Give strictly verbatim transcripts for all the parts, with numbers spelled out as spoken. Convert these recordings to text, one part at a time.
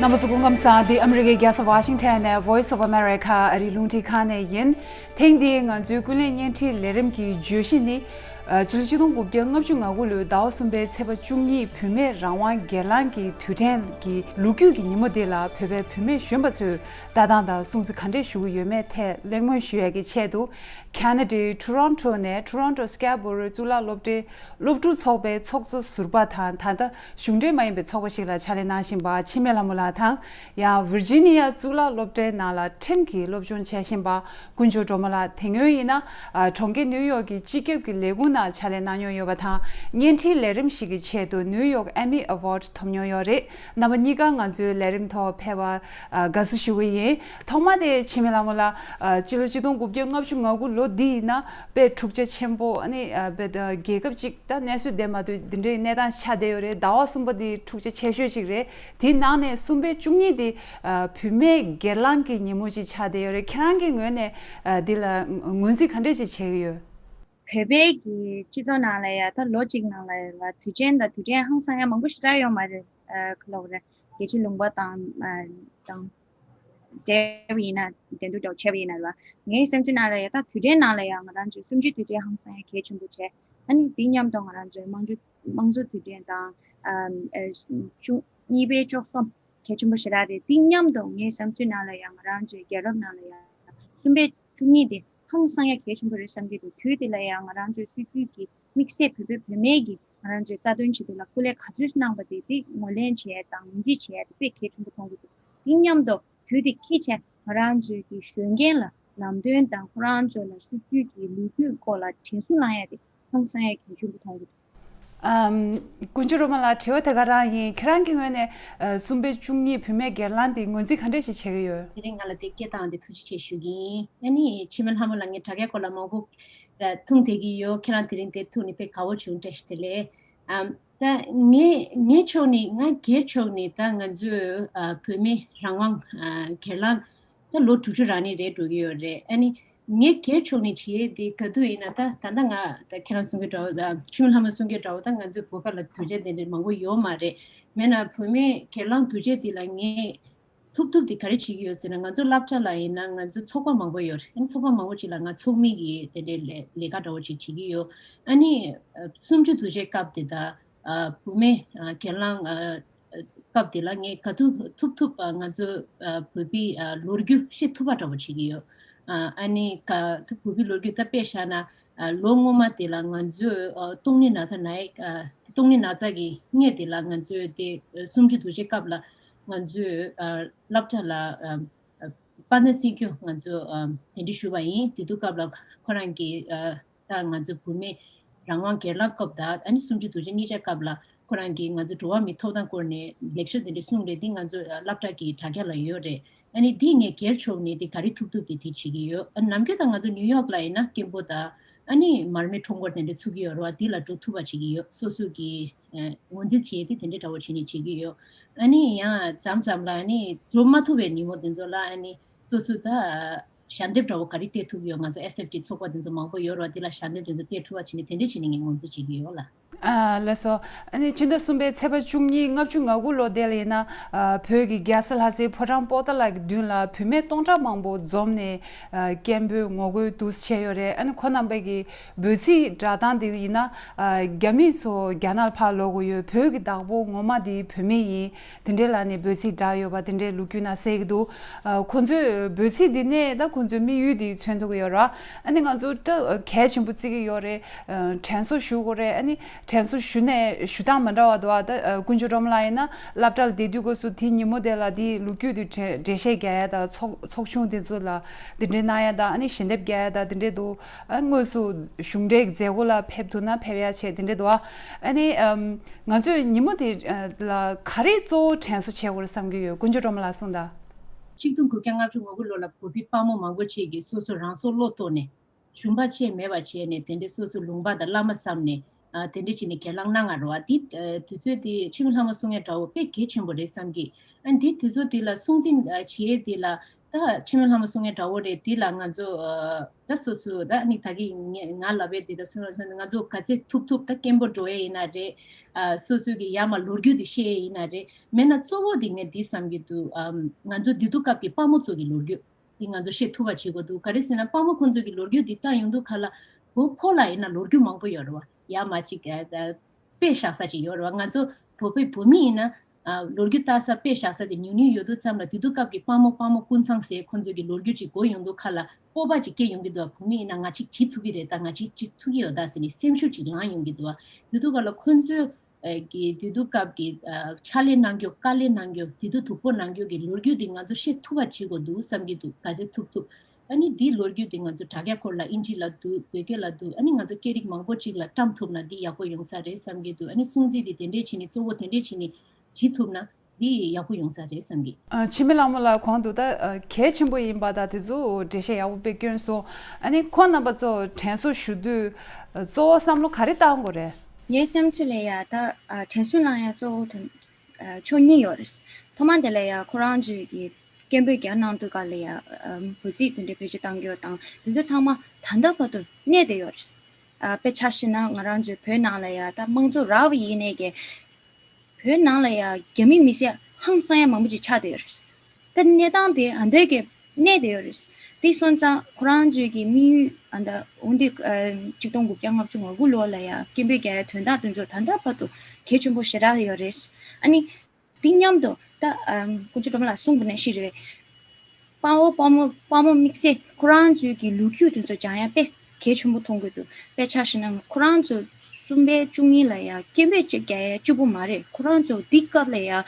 རྣམ་པ་ཚོ་སྐུ་ཁམས་བཟང་། འདི་ཨ་མི་རི་ཀའི་རྒྱལ་ས་ཝ་ཤིང་ཊོན་ནས་Voice of America ཨ་རིའི་རླུང་འཕྲིན་ཁང་ནས་ཡིན། ཐེངས་འདིའི་ང་ཚོའི་ཀུན་གླེང་བརྙན་འཕྲིན་ལས་རིམ་གྱི་བརྗོད་གཞི་ནི། ཨ། ཕྱི་ལོ་ཆིག་སྟོང་དགུ་བརྒྱ་ལྔ་བཅུ་ང་དགུ་ལོའི་ཟླ་བ་གསུམ་པའི་ཚེས་པ་བཅུ་གཉིས་བུད་མེད་རང་དབང་སྒེར་ལངས་ཀྱི་དུས་དྲན་གྱི་ལོ་རྒྱུས་ཀྱི་ཉིན་མོ་འདི་ལ་བོད་པའི་བུད་མེད་གཞོན་པ་ཚོས་ལྟ་སྟངས་དང་སྲུང་བརྩི་ག་འདྲས་ཞུ་གི་ཡོད་མེད་ཐད་གླེང་མོལ་ཞུ་ཡས་ཀྱི་ཆེད་དུ། ཁ་ན་ཌའི་ཊོ་རོན་ཊོ་ནས་Toronto Scarborough གཙུག་ལག་སློབ་གྲྭའི་སློབ་ཕྲུག་ཚོགས་པའི་ཚོགས་གཙོ་ཟུར་པ་དང་། ད་ལྟ་གཞུང་འབྲེལ་མ་ཡིན་པའི་ཚོགས་པ་ཞིག་ལ་ཕྱག་ལས་གནང་བཞིན་པ་འཆི་མེད་ལྷ་མོ་ལགས་དང་། ཡང་Virginia གཙུག་ལག་སློབ་གྲྭའི་ནང་ལ་ཁྲིམས་ཀྱི་སློབ་སྦྱོང་བྱས་བཞིན་པ་ཀུན་འབྱུང་སྒྲོལ་མ་ལགས། དེ་སྔོན་ཡིན་ན། ཨ། གྲོང་ཁྱེར་ནིའུ་ཡོག་གི་སྤྱི་ཁྱབ་ཀྱི་ལས་ཁུངས་ནང་ཕྱག་ལས་གནང་མྱོང་ཡོད་པ་དང་། བརྙན་འཕྲིན་ལས་རིམ་ཞིག་གི་ཆེད་དུ་New York Emmy Award ཐོབ་མྱོང་ཡོད་རེད། རྣམ་པ་གཉིས་ཀ་ང་ཚོའི་ལས་རིམ་ཐོག་ཕེབས་པར། ཨ། དགའ་བསུ་ཞུ་གི་ཡིན། ཐོག་མ་དེ་འཆི་མེད་ལྷ་མོ་ལགས། ཨ། སྤྱི་ལོ་ཆིག་སྟོང་དགུ་བརྒྱ་ལྔ་བཅུ་ང་དགུ་ལོ་འདི་ཡིན་ན་དཔེ་འཁྲུག་ཆ་ཆེན་པོ། ཨ་ནི། ཨ། དཔེ་ད་རྒྱལ་ཁབ་ཅིག་ད་གནས་ཚུལ་བདེ་མ་འདུག་འདི་འདྲའི་གནས་སྟངས་ཆགས་བསྡད་ཡོད་རེད། ཟླ་བ་གསུམ་པ་འདི་འཁྲུག་ཆ་ཆེ་ཤོས་ཅིག་རེད། དེའི་ནང་ནས་གསུམ་པའི་བཅུ་གཉིས་འདི། ཨ། བུད་མེད་སྒེར་ལངས་ཀྱི་ཉིན་མོ་ཅིག་ཆགས་བསྡད་ཡོད་རེད། ཁྱེད་རང་གི་ངོས་ནས། ཨ། འདི་ལ་ངོས་འཛིན་ག་འདྲས་ཅིག་བྱེད་ཀྱི་ཡོད། བོད་པའི་གི་སྤྱི་ཚོགས་ནང་ལ་ཡ་ད་ལོ་གཅིག་ནང་ལ་ཡ་དུས་ཆེན་དང་དུས་དྲན་ཧང་སང་ཡ་མང་པོ་ཞེ་དྲག་ཡོད་མ་རེད། ཨ། ག་ལབ་དགོས་རེད། རྒྱལ་སྤྱིའི་ལུང་པ་དང་། ཨ། དང་འབྲེལ་བ་ཡིན་ན། འགྲན་བསྡུར་འདྲ་བོ་བྱས་པ་ཡིན་ན་རེད་བ། ངའི་བསམ་ཚུལ་ནང་ལ་ཡ་ད་དུས་དྲན་ནང་ལ་ཡ་ང་རང་ཚོའི་གསུམ་བཅུའི་དུས་དྲན་ཧང་སང་ཡ་གལ་ཆེན་པོ་བྱས། ཨ་ནི་དེ་མཉམ་དུ་ང་རང་ཚོའི་དམངས་གཙོ་དམངས་གཙོ་དུས་དྲན་དང་། ཨ། ཨ། བཅུ་གཉིས་པའི་བཅུ་གསུམ་གལ་ཆེན་པོ་ཞེ་དྲག་རེད། དེ་མཉམ་དུ་ངའི་བསམ་ཚུལ་ནང་ལ་ཡང་ང་རང་ཚོའི་རྒྱལ་རབས་ནང་ལ་ཡང་གསུམ་པའི་བཅུ་གཉིས་དེ་ཧང་སང་ཡ་གལ་ཆེན་པོ་རེད་བསམ་གྱི་འདུག་དུས་དེ་ལ་ཡང་ང་རང་ཚོའི་སྲིད་ཇུས་ཀྱི་དམིགས་བསལ་བོད་པའི་བུད་མེད་ཀྱིས་ང་རང་ཚོའི་རྩ་དོན་ཆེད་དུ་ལ་སྐུ་ལས་ག་ཚོད་གནང་པ་དེ་དེ་ངོས་ལེན་བྱས་དང་ངོས་འཛིན་བྱས་དེ་དཔེ་གལ་ཆེན་པོ་མཐོང་གི་འདུག་དེ་མཉམ་དུ་དུས་དེ་འཁྱེར་བྱས་ང་རང་ཚོའི་གི་གཞོན་སྐྱེས་ལ་ལམ་སྟོན་དང་ཁོ་རང་ཚོ་ལ་སྲིད་ཇུས་ཀྱི་ལོ་རྒྱུས་སྐོར་ལ་དྲན་གསོ་གནང་ཡ་དེ་ཧང་སང་ཡ་གལ་ཆེན་པོ་མཐོང་གི་འདུག་ཨམ། ཀུན་སྤྱོད་སྒྲོལ་མ་ལགས། དྲི་བ་དེ་ག་རང་ཡིན། ཁྱེད་རང་གི་ངོས་ནས། ཨ། གསུམ་པའི་བཅུ་གཉིས་བུད་མེད་སྒེར་ལངས་དེ་ངོས་འཛིན་ག་འདྲས་ཞིག་བྱེད་ཀྱི་ཡོད། དེ་རིང་ང་ལ་དེ་སྐད་བཏང་བ་དེ་ཐུགས་རྗེ་ཆེ་ཞུ་གི་ཡིན། ཨ་ནི་འཆི་མེད་ལྷ་མོ་ལགས། ངས་དྲ་རྒྱའི་སྐོར་ལ་མང་པོ། ཨ། ཐུང་དེ་གི་ཡོད། ཁྱེད་རང་དེ་རིང་དེ་ཐུག་ནས་དཔེ་དགའ་བོ་བྱུང་། བཀྲ་ཤིས་བདེ་ལེགས། ཨམ། ད་ངའི་ངའི་ཕྱོགས་ནས། ང་སྒེར་ཕྱོགས་ནས་ད་ང་ཚོའི། ཨ། བུད་མེད་རང་དབང་། ཨ། སྒེར་ལངས་ད་ལོ་དྲུག་ཅུ་རང་ནས་རེད་འགྲོ་གི་ཡོད་རེད། ཨ་ནི་ངའི་སྒེར་ཕྱོགས་ནས་བྱེད་ཡས་དེ་ག་དུས་ཡིན་ན། ད་ད་ལྟ་ང་ད་ཁྱེད་རང་གསུང་གི་འདྲ་བོ། ད་འཆི་མེད་ལྷ་མོ་གསུང་གི་འདྲ་བོ། ད་ང་ཚོའི་བོད་པ་ལ་དུས་ཆེན་དེ་འདྲ་མང་པོ་ཡོད་མ་རེད། མེད་ན་བུད་མེད་སྒེར་ལངས་དུས་ཆེན་དེ་ལ་ངས་ཐུབ་ཐུབ་དེ་ག་རེ་བྱེད་ཀྱི་ཡོད་ཟེར་ན། ང་ཚོ་སློབ་གྲྭ་ལ་ཡིན་ན་ང་ཚོ་ཚོགས་པ་མང་པོ་ཡོད་རེད། ཨ་ནི་ཚོགས་པ་མང་པོ་ཅིག་ལ་ང་ཚོགས་མི་གི་དེ་འདྲའི་ལས་ལས་ཀ་འདྲ་བོ་ཅིག་བྱེད་ཀྱི་ཡོད། ཨ་ནི་ཨ་གསུམ་བཅུའི་དུས་ཆེན་སྐབས་དེ་དང་། ཨ། བུད་མེད་ཨ་སྒེར་ལངས་ཨ་སྐབས་དེ་ལ་ངས་ག་ཐུབ་ཐུབ་ཐུབ། ཨ། ང་ཚོ་ཨ་བོད་པའི་ཨ་ལོ་རྒྱུས་ཤེས་ཐུབ་པ་འདྲ་བོ་བྱེད་ཀྱི་ཡོད། ཨ། ཨ་ནི་ག་བོད་པའི་ལོ་རྒྱུས་ད་དཔེ་བཞག་ན། ཨ། ལོ་སྔོན་མ་དེ་ལ་ང་ཚོས་ཨ་སྟོང་ཉིད་ན་ཚ་ན་ཡི། ཨ། སྟོང་ཉིད་ན་ཚ་གི་སྔས་དེ་ལ་ང་ཚོས་དེ་གསུམ་བཅུའི་དུས་ཆེན་སྐབས་ལ་ང་ཚོས་ཨ་སློབ་གྲྭ་ལ་ཨ་ཨ་དཔལ་ལྡན་སྲིད་སྐྱོང་ང་ཚོ་ཨ་གདན་འདྲེན་ཞུས་པ་ཡིན། དེ་དུས་སྐབས་ལ་ཁོ་རང་གིས་ཨ་ད་ང་ཚོ་བུད་མེད་རང་དབང་སྒེར་ལངས་སྐབས་དང་། ཨ་ནི་གསུམ་བཅུའི་དུས་ཆེན་གཉིས་ཆ་སྐབས་ལ་ཁོ་རང་གིས་ང་ཚོ་འགྲོ་བ་མིའི་ཐོབ་ཐང་སྐོར་ནས་ལེགས་བཤད་དེ་འདྲ་གསུངས་རེད། འདི་ང་ཚོ་སློབ་གྲྭ་གི་དྲ་རྒྱ་ལ་ཡོད་རེད། ཨ་ནི་འདི་ངས་སྒེར་ཕྱོགས་ནས་འདི་ག་རེ་ཐུབ་ཐུབ་དེ་དེ་བྱེད་ཀྱི་ཡོད། ཨ་ནམ་རྒྱུན་ད་ང་ཚོ་ནིའུ་ཡོག་ལ་ཡིན་ན་སྐད་འབོད་དང་། ཨ་ནི་མར་མེ་ཁྲོམ་སྐོར་དེ་འདྲ་ཚུགས་ཀྱི་ཡོད་རེད་བ། འདི་ལ་འགྲོ་ཐུབ་པ་བྱེད་ཀྱི་ཡོད། སོ་སོ་གི་ཨ་ངོས་འཛིན་བྱས་ཏེ་དེ་འདྲའི་འདྲ་བོ་བྱས་ནས་བྱེད་ཀྱི་ཡོད། ཨ་ནི་ཡང་མཚམས་མཚམས་ལ་ཨ་ནི་འགྲོ་མ་ཐུབ་པའི་ཉིན་མོ་དེ་ཚོ་ལ་ཨ་ནི་སོ་སོ་ད་ཞལ་འདེབས་འདྲ་བོ་ག་རེ་སྟེར་ཐུབ་ཡོད། ང་ཚོ་ཨེས་ཨེཕ་ཊི་ཚོགས་པ་དེ་ཚོ་མང་པོ་ཡོད་རེད་བ། དེ་ལ་ཞལ་འདེབས་དེ་ཚོ་སྟེར་ཐུབ་པ་བྱས་ནས་དེ་འདྲ་བྱས་ནས་ངས་ངོས་འཛིན་བྱེད་ཀྱི་ཡོད་ལ། ཨ་ལགས་སོ། ཨ་ནི་ཕྱི་ཟླ་གསུམ་པའི་ཚེས་པ་བཅུ་གཉིས་ལྔ་བཅུ་ང་དགུ་ལོ་དེ་ལ་ཡིན་ན། ཨ་བོད་ཀྱི་རྒྱལ་ས་ལྷ་སའི་ཕོ་བྲང་པོ་ཏཱ་ལ་གི་མདུན་ལ་བུད་མེད་སྟོང་ཕྲག་མང་པོ་འཛོམས་ནས། ཨ་སྐད་འབོད་ངོ་རྒོལ་འདུག་སེ་བྱས་ཡོད་རེད། ཨ་ནི་ཁོང་རྣམ་པའི་གི་འབོད་ཚིག་བསྒྲགས་སྟངས་དེ་ཡིན་ན། ཨ་རྒྱ་མི་ཚོ་རྒྱ་ནག་ལ་ཕར་ལོག་དགོས་ཡོད། བོད་ཀྱི་བདག་པོ་ངོ་མ་དེ་བུད་མེད་ཡིན། དེ་འདྲའི་ལ་ནི་འབོད་ཚིག་བསྒྲགས་ཡོད་པ་དེ་འདྲའི་ལོ་རྒྱུས་ནང་གསལ་གྱི་འདུག་ཨ་ཁོང་ཚོའི་འབོད་ཚིག་འདི་ནས་ད་ཁོང་ཚོའི་དམིགས་ཡུལ་འདི་མཚོན་ཐུབ་ཀྱི་ཡོད་རེད། ཨ་ནི་ང་ཚོ་ད་གལ་ཆེན་པོ་བརྩི་གི་ཡོད་རེད། ཨ་དྲན་གསོ་ཞུ་དགོས་རེད། ཨ་ནི་དྲན་གསོ་ཞུ་ནས་ཞུ་སྟངས་མ་འདྲ་བ་འདུག་ཨ་ད་ཨ་ཀུན་སྤྱོད་སྒྲོལ་མ་ལགས་ཡིན་ན་སློབ་གྲྭ་ལ་བསྡད་དུས་སྐབས་སུ་དེའི་ཉིན་མོ་དེ་ལ་དེའི་ལོ་རྒྱུས་དེ་འགྲེལ་འགྲེལ་བཤད་རྒྱག་ཡ་དང་། ཚོགས་ཚོགས་ཆུང་དེ་ཚོ་ལ་དེ་འདྲའི་གནང་ཡ་དང་། ཨ་ནི་ཞལ་འདེབས་རྒྱག་ཡ་དང་དེ་འདྲའི་འདུག་ཨ་དངོས་སུ་གཞུང་འབྲེལ་གྱི་མཛད་སྒོ་ལ་ཕེབས་ཐུབ་ན་ཕེབས་ཡ་བྱས་དེ་འདྲའི་འདུག་ཨ་ནི་ཨམ། ང་ཚོས་ཉིན་མོ་དེ་ལ་ག་རེ་གཙོ་བོ་དྲན་གསོ་བྱེད་དགོས་རེད་བསམ་གྱི་ཡོད། ཀུན་སྤྱོད་སྒྲོལ་མ་ལགས་གསུངས་དང་། ཆིག་སྟོང་དགུ་བརྒྱ་ལྔ་བཅུ་ང་དགུ་ལོ་ལ་བོད་པའི་དཔའ་མོ་མང་པོ་ཅིག་གིས་སོ་སོ་རང་སྲོག་བློས་གཏོང་ནས། ཞུམ་པ་ཅིག་མེད་པ་བྱས་ནས། དེ་འདྲའི་སོ་སོ་ལུང་པ་དང་བླ་མ་བསམ་ནས། ཨ་དེ་འདྲའི་བྱས་ནས་སྒེར་ལངས་གནང་ང་རེད་བ། འདི་ཨ་དུས་ཚོད་འདི་འཆི་མེད་ལྷ་མོ་གསུང་ཡས་འདྲ་བོ་དཔེ་གལ་ཆེན་པོ་རེད་བསམ་གི། ཨ་འདི་དུས་ཚོད་འདི་ལ་སྲུང་བརྩི་ཨ་བྱེད་ཡས་འདི་ལ། ད་འཆི་མེད་ལྷ་མོ་གསུང་མཁན་འདྲ་བོ་རེད། དེ་ལ་ང་ཚོ་ཨ་ད་སོ་སོ་ད་ནི་ད་གི་ངས་ང་ལབ་པའི་དེ་ད་སོ་སོ་ང་ཚོ་ག་ཚད་ཐུབ་ཐུབ་ད་སྐྱེན་པོ་འགྲོ་ཡས་ཡིན་ན་རེད། ཨ་སོ་སོ་གི་ཡར་མར་ལོ་རྒྱུས་དེ་བཤད་ཡས་ཡིན་ན་རེད། མེད་ན་གཙོ་བོ་དེ་ངས་འདི་བསམ་གྱི་འདུག་ཨམ་ང་ཚོ་དེ་དུས་སྐབས་ཀྱི་དཔའ་མོ་ཚོ་གི་ལོ་རྒྱུས་དེ་ང་ཚོ་བཤད་ཐུབ་པ་བྱེད་དགོས་འདུག་ག་རེ་ཟེར་ན་དཔའ་མོ་ཁོང་ཚོ་གི་ལོ་རྒྱུས་དེ་ལྟ་ཡོང་དུས་ཁ་ལ་བུ་ཕོ་ལ་ཡིན་ན་ལོ་རྒྱུས་མང་པོ་ཡོད་རེད་བ། ཡར་མར་ཅིག་ཨ་ད་དཔེ་བཞག་ས་ཅིག་ཡོད་རེད་བ། ང་ཚོ་བོད་པའི་བུད་མེད་ཡིན་ན་ཨ་ལོ་རྒྱུས་ལྟ་ས་དཔེ་བཞག་ས་དེ་ཉུང་ཉུང་ཡོད་དུས་ཙམ་ལ་དེ་དུས་སྐབས་ཀྱི་དཔའ་མོ་དཔའ་མོ་ཀུན་ཚང་ཟེར་ཁོང་ཚོ་གི་ལོ་རྒྱུས་ཅིག་གོ་ཡོང་དུས་ཁ་ལ་སྤོབས་པ་ཅིག་སྐྱེ་ཡོང་གི་འདུག་བ། བུད་མེད་ཡིན་ན་ང་ཅིག་བྱེད་ཐུབ་ཀྱི་རེད། ད་ང་ཅིག་བྱེད་ཐུབ་ཀྱི་ཡོད་ད་ཟེར་ནས་སེམས་ཤུགས་ཅིག་ལངས་ཡོང་གི་འདུག་བ། དེ་དུས་སྐབས་ལ་ཁོང་ཚོས་ཨ་གི་དེ་དུས་སྐབས་ཀྱི་ཨ་ཕྱག་ལས་གནང་རྒྱུ་དཀའ་ལས་གནང་རྒྱུ་དེ་དུས་སྡུག་པོ་གནང་རྒྱུ་གི་ལོ་རྒྱུས་དེ་ང་ཚོ་ཤེས་ཐུབ་པ་བྱེད་དགོས་འདུག་བསམ་གྱི་འདུག་ག་ཚོད་ཐུབ་ཐུབ། ཨ་ནི་འདིའི་ལོ་རྒྱུས་དེ་ང་ཚོ་དྲ་རྒྱ་སྐོར་ལ་ཨིན་ཇི་ལ་འདུག་བོད་སྐད་ལ་འདུག་ཨ་ནི་ང་ཚོ་སྐད་རིགས་མང་པོ་ཅིག་ལ་བཀྲམ་ཐུབ་ན་འདི་ཡག་པོ་ཡོང་ས་རེད་བསམ་གྱི་འདུག་ཨ་ནི་སྲུང་བརྩི་དེ་དེ་འདྲས་བྱས་ནས་གཙོ་བོ་དེ་འདྲས་བྱས་ནས་བྱེད་ཐུབ་ན་འདི་ཡག་པོ་ཡོང་ས་རེད་བསམ་གྱི། ཨ་འཆི་མེད་ལྷ་མོ་ལགས་གོང་དུ་ད་ཨ་གལ་ཆེན་པོ་ཡིན་པ་དང་དེ་ཚོ་འགྲེལ་བཤད་ཡག་པོ་དཔེ་བསྐྱོན་སོང་། ཨ་ནི་ཁོང་རྣམ་པ་ཚོ་དྲན་གསོ་ཞུ་དུས་ཨ་གཙོ་བོ་བསམ་བློ་ག་རེ་བཏང་དགོས་རེད། ངའི་བསམ་ཚུལ་ལ་ཡ་ད་ཨ་དྲན་གསོ་གནང་ཡ་གཙོ་བོ་དོན་ཨ་ཕྱོགས་གཉིས་ཡོད་རེད། ཐོག་མ་དེ་ལ་ཡ་ཁོ་རང་ཚོས་ཀྱི་སྐད་འབོད་རྒྱག་གནང་དུས་ག་ལ་ཡ་ཨ་འབོད་ཚིག་དེ་འདྲ་བེད་སྤྱོད་བཏང་རྒྱུ་དང་དེ་ཚོ་ཚང་མ་ད་ལྟ་བར་དུ་གནས་བསྡད་ཡོད་རེད། ཨ་དཔེ་ཆ་བཞག་ན་ང་རང་ཚོའི་བོད་ནང་ལ་ཡ་ད་དམངས་གཙོ་རག་པ་ཡིན་ནའི་གི་བོད་ནང་ལ་ཡ་རྒྱ་མི་མི་སེར་ཧང་སང་ཡ་མང་པོ་ཅིག་ཆགས་བསྡད་ཡོད་རེད། ད་གནས་སྟངས་དེ་ཨ་འདྲས་ཀྱི་གནས་བསྡད་ཡོད་རེད། དེ་སོང་ཙང་ཁོ་རང་ཚོའི་གི་དམིགས་ཡུལ་ཨ་ད་འོན་ཏེ་ཨ་གཅིག་སྟོང་དགུ་བརྒྱ་ལྔ་བཅུ་ང་དགུ་ལོ་ལ་ཡ་སྐད་འབོད་རྒྱག་ཡ་དོན་དག་དེ་ཚོ་ད་ལྟ་བར་དུ་གལ་ཆེན་པོ་ཞེ་དྲག་ཡོད་རེད། ཨ་ནི་དེ་མཉམ་དུ་ད་ཨ་དཀོན་མཆོག་སྒྲོལ་མ་ལགས་གསུངས་པ་ནང་བཞིན་རེད། དཔའ་བོ་དཔའ་མོ་དཔའ་མོ་དམིགས་བསལ་ཁོ་རང་ཚོའི་གི་ལོ་རྒྱུས་དེ་ཚོ་སྦྱང་ཡ་དཔེ་གལ་ཆེན་པོ་མཐོང་གི་འདུག་དཔེ་ཆ་བཞག་ན་ཁོ་རང་ཚོ་གསུམ་པའི་བཅུ་གཉིས་ལ་ཡ་སྐད་འབོད་ཅིག་རྒྱག་ཡ་གཅིག་པུ་མ་རེད། ཁོ་རང་ཚོ་འདི་སྐབས་ལ་ཡ་ཨ་